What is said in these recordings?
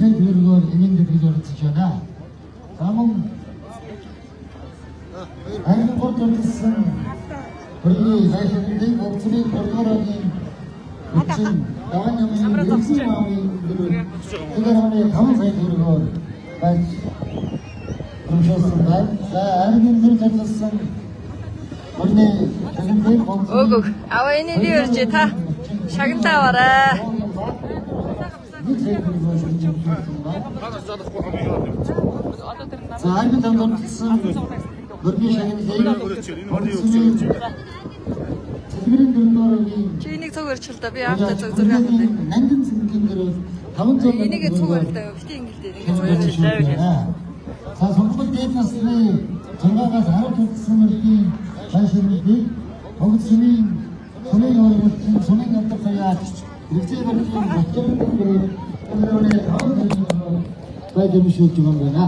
сая төгрөгөөр эмийн тэтгэж оролцож байна. За мөн аймгийн гурд оролцсон мөрний байшиныг Богцрын 3 дугаар ангийн хүчин Даван намын Эрдэнэ маамын 1.5 сая төгрөгөөр байж өргөжүүлсэн байна. За аймгийн зэрэг ажилласан мөрний шагналыг Богцрын Өг өг. Аваа энийг би өржээ та. Шагналаа аваарай. Нэг сая төгрөгөөр өргөжүүлсэн байна. За аймгийн тавд оролцсон мөрний шагналыг Богцрын Цэцгэрийн дөрөвдүгээр ангийн Чи энийг цуг өрчл та. Би аавтай цуг зураг авах юм. Нандин цэнгийн дөрөв 500 Энийг цуг өрл та. Бити ингэлдээ. Энийг цуг өрч. За сонгуул дээд насны 6-аас 10 хүрсэн мөрдийн байшиныг Богдсны сумын оргуулсан сумын алдар заяач хэрэгцээ мөрдийн Батчарын дөрөв өнөрөний 5 байж өмшүүлж байгаа юм байна.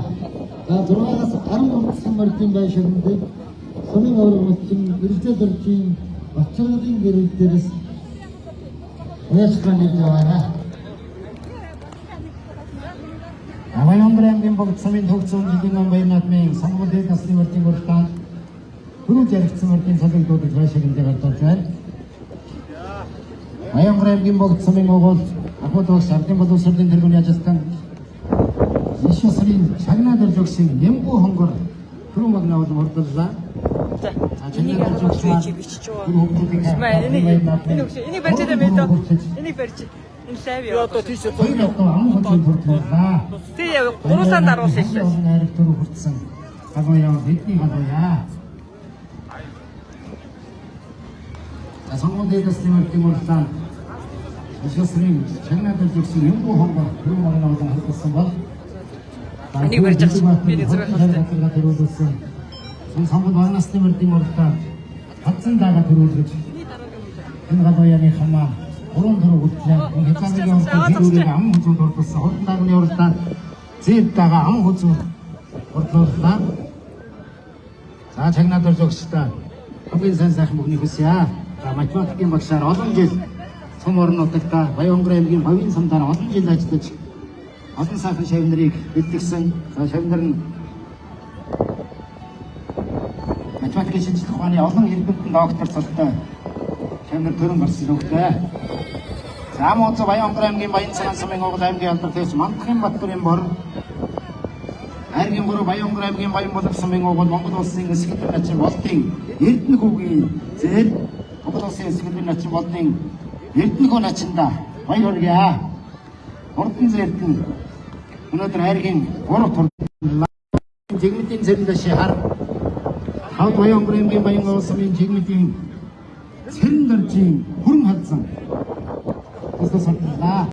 За 6-аас 10 хүрсэн мөрдийн байшиныг сумын оргуулсан хэрэгцээ мөрдийн Батчарын дөрөв дээрээс уяцхан нэр байна. Баянгар аймгийн Богд сумын төгцөн жигийн баяр наадмын сонгуул дээд насны мөрдийн уралдаанд түрүү жаргацсан мөрдийн цалыг дуудаж байшинг гарч байна. Баянгар аймгийн Богд сумын угуул ахуйд багш Ардын боловсролын тэргүүний ажилтан Ишусрын шагнаа дөржөгсөн Нямгу хонгор түрүү магнаа бол мөрдөллөө. За. За Энийг чагнаа дөржөгсөн чи бичиж байгаа. түрүү хүмүүсийн Маа энийг энэ өгш. Энийг барьж байгаа мэн дөө. Энийг барьж. Энэ лайв яа. Одоо тийш Хоёр одоо ам хүчин хүртлээ. Тий яа. Гуруулаан даруулсан шүү. Найраг түрүү хүртсэн. Галуу яа бидний галуу яа. За сонгуул дээдэс нэмэртийн уралдаанд Ишусрын чагнаа дөржөгсөн Нямгу хонгор түрүү магнаа бол хөлдсөн бол Энийг барьж авчих. Би нэг зураг авах. Төрүүлсэн. Сан сонгуул багнаас нэмэртийн уралдаанд хадсан даага төрүүлж энэ галууяны хамаа гурван төрөв хүртлээ. Энэ хязгаарны уралдаанд тэрүүрийг ам хүзүүд урдсан. Хурдан дагны уралдаанд зэв даага ам хүзүүд урдлууллаа. За чагнаа дөржөгчтэй хамгийн сайн сайхан бүхний хүсье. За математикийн багшаар олон жил сум орон нутагта Баянгар аймгийн Бавын сумдаар олон жил ажиллаж олон сайхан шавь нарыг бэлтгэсэн. За шавь нар нь математикийн шинжлэх ухааны олон эрдэмтэн доктор цолтой шавь нар төрөн гарсан шүүхтэй. За мууц Баянгар аймгийн Баян цагаан сумын угал аймгийн алдар тэгч Мандахын Баттурын бор Айргийн гурав Баянгар аймгийн Баян болог сумын угал Монгол улсын өсгөлтөр начин болдын Эрдэнэ хүүгийн зээл Монгол улсын өсгөлтөр начин болдын Эрдэнэ хүү начинда баяр хүргье. Хурдан зэрдэн өнөөдөр айргийн гурав турлаа. Жигмэдийн цэрэндээ хар хавд Баянгар аймгийн Баян угал сумын жигмэдийн цэрэн доржийн хүрэн халзан төсөөс сурлаа.